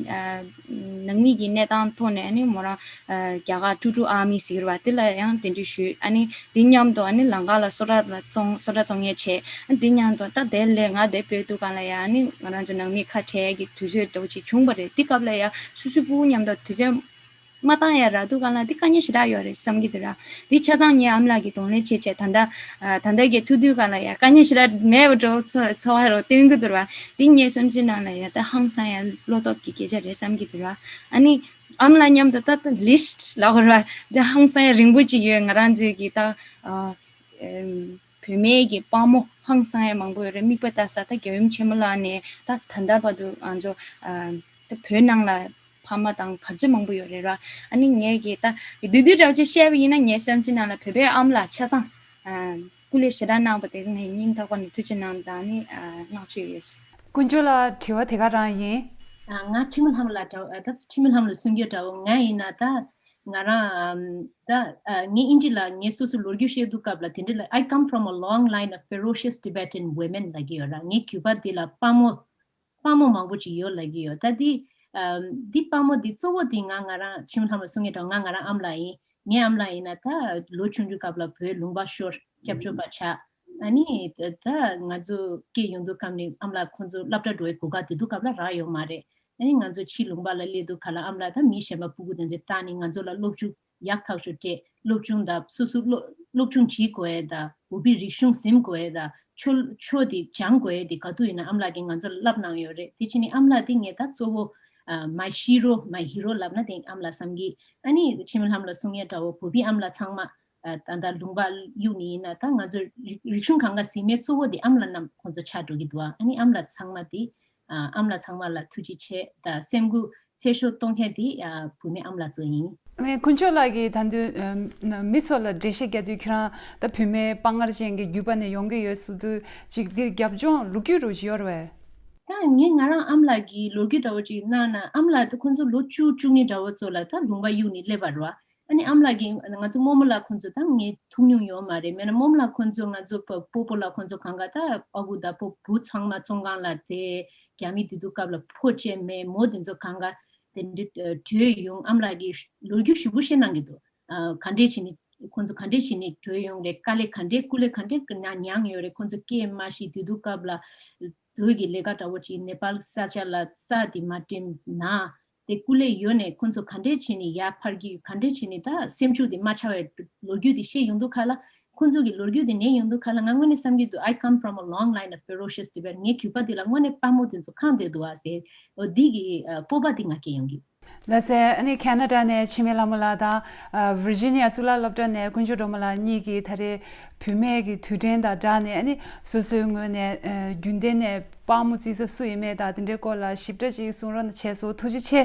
ནང་མི་གི་གནས་སྟངས་ཐོག་ནས་ནི་མོ་རང་རྒྱ་གར་ཀྲུ་ཀྲུ་ཨར་མི་ཟེར་བ་དེ་ལ་ཡང་གདན་འདྲེན་ཞུས། ཨ་ནི་འདི་མཉམ་དུ་ཨ་ནི་ལམ་ཁ་ལ་སོ་ཊ་ལ་བཙོང་སོ་ཊ་བཙོང་མཁན་བྱས། ཨ་འདི་མཉམ་དུ་ད་དེ་ལས་ང་དེ་བོད་དུ་གང་ལ་ཡང་ཨ་ནི་ང་རང་ཚོ་ནང་མི་ཁ་བྲལ་གྱི་དུས་ཚོད་འདྲ་བོ་ཅིག་བྱུང་བ་རེད། འདི་སྐབས་ལ་ཡང་སོ་སོའི་ཕྲུ་གུ་མཉམ་དུ་དུས་ཚོད་མ་བཏང་ཡ་རག་འདུག་གང་ལ་འདི་དཀའ་ངལ་ཞེ་དྲག་ཡོད་རེད་བསམ་གྱི་འདུག་ར། འདི་ཆ་ཚང་ངའི་ཨ་མ་ལགས་ཀྱི་གདོང་ལེན་བྱས་བྱས་ད་ལྟ་ད་ལྟ་གི་ཐུག་དུས་གང་ལ་ཡང་དཀའ་ངལ་ཞེ་དྲག་མེད་པ་འདྲ་བོ་ཚོ་ཚོར་བ་རོ་སྟོན་གྱི་འདུག་ར། འདི་ངའི་བསམ་ཚུལ་ནང་ལ་ཡང་ད་ཧང་སང་ཡ་བློ་སྟོབས་ཀྱི་སྐད་ཆ་རེད་བསམ་གྱི་འདུག་ར། ཨ་ནི། ཨ་མ་ལགས་མཉམ་དུ་ད་ལྟ་ལིསྟ་ལབ་དགོས་རེད་བ། འདི་ཧང་སང་ཡ་རིང་པོ་ཅིག་ཡོད། ང་རང་ཚོའི་གི་ད་ཨ་ཨམ་བུད་མེད་ཀྱི་དཔའ་མོ་ཧང་སང་ཡ་མང་པོ་ཡོད་རེད། དམིགས་པ་ལྟ་ས་ད་རྒྱལ་ཡུམ་ཆེན་མོ་ལགས་ནས་ད་ད་ལྟ་བར་དུ་ང་ཚོ་ཨ་ད་བོད་ནང་ལ་ཕ་མ་དང་ག་ཚོད་མང་པོ་ཡོད་རེད་ར། ཨ་ནི་ངས་གི་ད་བསྡུས་བསྡུས་འདྲ་བོ་ཅིག་བཤད་པ་ཡིན་ན་ངའི་བསམ་ཚུལ་ནང་ལ་བོད་པའི་ཨ་མ་ལགས་ཆ་ཚང་ཨ་སྐུ་ལས་ཞེ་དྲག་གནང་པ་དེ་ངས་སྙིང་ཐག་པ་ནས་ཐུགས་རྗེ་གནང་དང་ནི་ཨ་བསྔགས་བརྗོད་ཡོད། དཀོན་མཆོག་ལགས་དྲི་བ་དེ་ག་རང་ཡིན། ཨ་ང་ཁྲི་མོ་ལྷམ་ལ་དྲ་ཨ་ད་ཁྲི་མོ་ལྷམ་ལ་གསུང་རྒྱུ་འདྲ་བོ་ང་ཡིན་ན་ད་ང་རང་ཨམ་ད་ཨ་ངས་ཨིན་ཇི་ལ་ངས་སོ་སོ་ལོ་རྒྱུས་བཤད་དུས་སྐབས་ལ་དེ་འདྲ་ལ། I come from a long line of ferocious Tibetan women ལབ་ཀྱི་ཡོད་ར། ངའི་རྒྱུད་པ་འདི་ལ་དཔའ་མོ་དཔའ་མོ་མང་པོ་ཅིག་ཡོད་ལབ་ཀྱི་ཡོད། ད་འདི་ཨམ་འདི་དཔའ་མོ་འདི་གཙོ་བོ་འདི་ང་ང་རང་ཁྲི་མོ་ལྷམ་ལ་གསུང་ངེས་འདྲ་བོ་ང་ང་རང་ཨ་མ་ལགས་ཡིན། ངའི་ཨ་མ་ལགས་ཡིན་ན་ད་ལོ་ཆུང་ཆུང་སྐབས་ལ་བོད་ལུང་པ་ཤོར་སྐྱབས་བཅོལ་བ་ཆགས། ཨ་ནི་ད་ད་ང་ཚོ་སྐྱེས་ཡོང་དུས་སྐབས་ནས་ཨ་མ་ལགས་ཁོང་ཚོ་སློབ་གྲྭ་འགྲོ་བའི་གོ་སྐབས་དེ་དུས་སྐབས་ལ་རག་ཡོད་མ་རེད། ཨ་ནི་ང་ཚོ་ཕྱི་ལུང་པ་ལ་སླེབས་དུས་ག་ལ་ཨ་མ་ལགས་ད་མི་གཞན་པ་སྤུ་གུ་དེ་འདྲ་བཏང་ནས་ང་ཚོ་ལ་སློབ་སྦྱོང་ཡག་ཐག་ཆོད་སྤྲད། སློབ་སྦྱོང་དང་སོ་སོ་སློབ་སློབ་སྦྱོང་བྱེད་དགོས་ཡས་དང་བོད་པའི་རིག་གཞུང་ཟིན་དགོས་ཡས་དང་ཆོས་ཆོས་དེ་སྦྱང་དགོས་ཡས་དེ་ག་དུས་ཡིན་ན་ཨ་མ་ལགས་ཀྱིས་ང་ཚོ་ལ་བསླབ་གནང་ཡོད་རེད། དེ་ཕྱིན་ནས་ཨ་མ་ལགས་དེ་ངས་ད་གཙོ་བོ་ཨ་my hero my hero ལབ་ན་དེ་ཨ་མ་ལགས་བསམ་གྱི། ཨ་ནི་ཁྲི་མོ་ལྷམ་ལ་གསུང་ཡས་འདྲ་བོ་བོད་པའི་ཨ་མ་ལགས་ཚང་མ་ཨ་ད་ལྟ་ལུང་པ་གཡུག་ནས་ཡིན་ན་ད་ང་ཚོ་རིག་རིག་གཞུང་གང་ག་ཟིན་མའི་གཙོ་བོ་དེ་ཨ་མ་ལགས་རྣམས་ཁོང་ཚོ་ཆགས་འགྲོ་གི་འདུག་ཨ་ནི་ཨ་མ་ལགས་ཚང་མ་དེ་ཨ་ཨ་མ་ལགས་ཚང་མ་ལ་ཐུགས་རྗེ་ཆེ་ད་སེམས་འགུལ་ཚད་ཤོས་གཏོང་མཁན་དེ་ཨ་བུད་མེད་ཨ་མ་ལགས་ཚོ་ཡིན། ཨ་ནི་དཀོན་མཆོག་ལགས་ཀྱིས་ད་དུང་ཨ་མི་ཚོ་ལ་འགྲེལ་བཤད་རྒྱག་དུས་ཁྱེད་རང་ད་བུད་མེད་དཔའ་ངར་ཅན་གྱི་རྒྱུད་པ་ནས་ཡོང་གི་ཡོད་ཟེར་དུས་ཅིག་འདིར་རྒྱབ་ལྗོངས་ལོ་རྒྱུས་རུ་ཅིག་ཡོད་རེད་པས། ད་ངས་ང་རང་ཨ་མ་ལགས་ཀྱི་ལོ་རྒྱུས་འདྲ་བོ་ཅིག་གནང་ན་ཨ་མ་ལགས་ད་ཁོང་ཚོ་ལོ་བཅུ་བཅུ་གཉིས་འདྲ་བོ་ཚོ་ལ་ད་ལུང་པ་གཡུག་ནས་སླེབས་པ་རེད་བ། ཨ་ནི་ཨ་མ་ལགས་ཀྱིས་ང་ཚོ་རྨོ་མོ་ལགས་ཁོང་ཚོ་ད་ངས་ཐུག་མྱོང་ཡོད་མ་རེད། མེད་ན་རྨོ་མོ་ལགས་ཁོང་ཚོ་ང་ཚོ་སྤོ་སྤོ་སྤོ་ལགས་ཁོང་ཚོ་གང་ག་ད་ཨ་ཁུ་ད་སྤོ་བུ་ཚང་མ་བཙོན་ཁང་ལ་བསྡད། རྒྱ་མི་དེ་དུས་སྐབས་ལ་ཕོ་བཅས་མེད་མོ་དེ་ཚོ་གང་ག་དེ་འདྲ་བྲོས་ཡོང་། ཨ་མ་ལགས་ཀྱིས་ལོ་རྒྱུས་ཞིབ་པོ་བཤད་གནང་གི་འདུག་ཨ་ག་འདྲས་བྱས་ནས་ཁོང་ཚོ་ག་འདྲས་བྱས་ནས་བྲོས་ཡོང་རེད། དཀའ་ལས་ག་འདྲས་སྐུ་ལས་ག་འདྲས་ཀྱི་ནང་མྱངས་ཡོད་རེད། ཁོང་ཚོ་སྐད་མ་ཤེས་དེ་དུས་སྐབས་ལ་བོད་ཀྱི་ལས་ཀ་འདྲ་བོ་ཅིག་ནེ་པཱལ་ས་ཆ་ལ་ས་དེ་མ་འགྲིམ་ན། དེ་སྐུ་ལས་ཡོལ་ནས་ཁོང་ཚོ་ག་འདྲས་བྱས་ནས་ཡར་འཕར་གྱི་ག་འདྲས་བྱས་ནས་ད་སེམས་ཤུགས་དེ་མ་ཆག་པའི་ལོ་རྒྱུས་དེ་བཤད་ཡོང་དུས་ག་ལ། ཁོང་ཚོ་གི་ལོ་རྒྱུས་དེ་ཉན་ཡོང་དུས་ག་ལ་ང་དངོས་གནས་བསམ་གྱི་འདུག I come from a long line of ferocious Tibet. ངའི་རྒྱུད་པ་འདི་ལ་དངོས་གནས་དཔའ་མོ་དེ་ཚོ་གང་བསྡད་འདུག་ཨ་ཟེར། འོ་འདི་གི་ཨ་སྤོབས་པ་དེ་ང་སྐྱེ་ཡོང་གི། ལགས་སེ། ཨ་ནི་ཁེ་ན་ཌ་ནས་འཆི་མེད་ལྷ་མོ་ལགས་དང་ཨ་ཝིར་ཇི་ནི་ཡ་གཙུག་ལག་སློབ་གྲྭ་ནས་དཀོན་མཆོག་སྒྲོལ་མ་ལགས་གཉིས་ཀྱིས་ད་རེས་བུད་མེད་ཀྱི་དུས་དྲན་དང་སྦྲགས་ནས་ཨ་ནི་སོ་སོའི་ངོས་ནས་ཨ་རྒྱུན་ལྡན་ནས་དཔའ་མོ་བརྩི་ས་སུ་ཡིན་མེད་དང་དེ་འདྲའི་སྐོར་ལ་ཞིབ་ཕྲ་ཅིག་གསུང་རོགས་བྱས་སོང་། ཐུགས་རྗེ་ཆེ།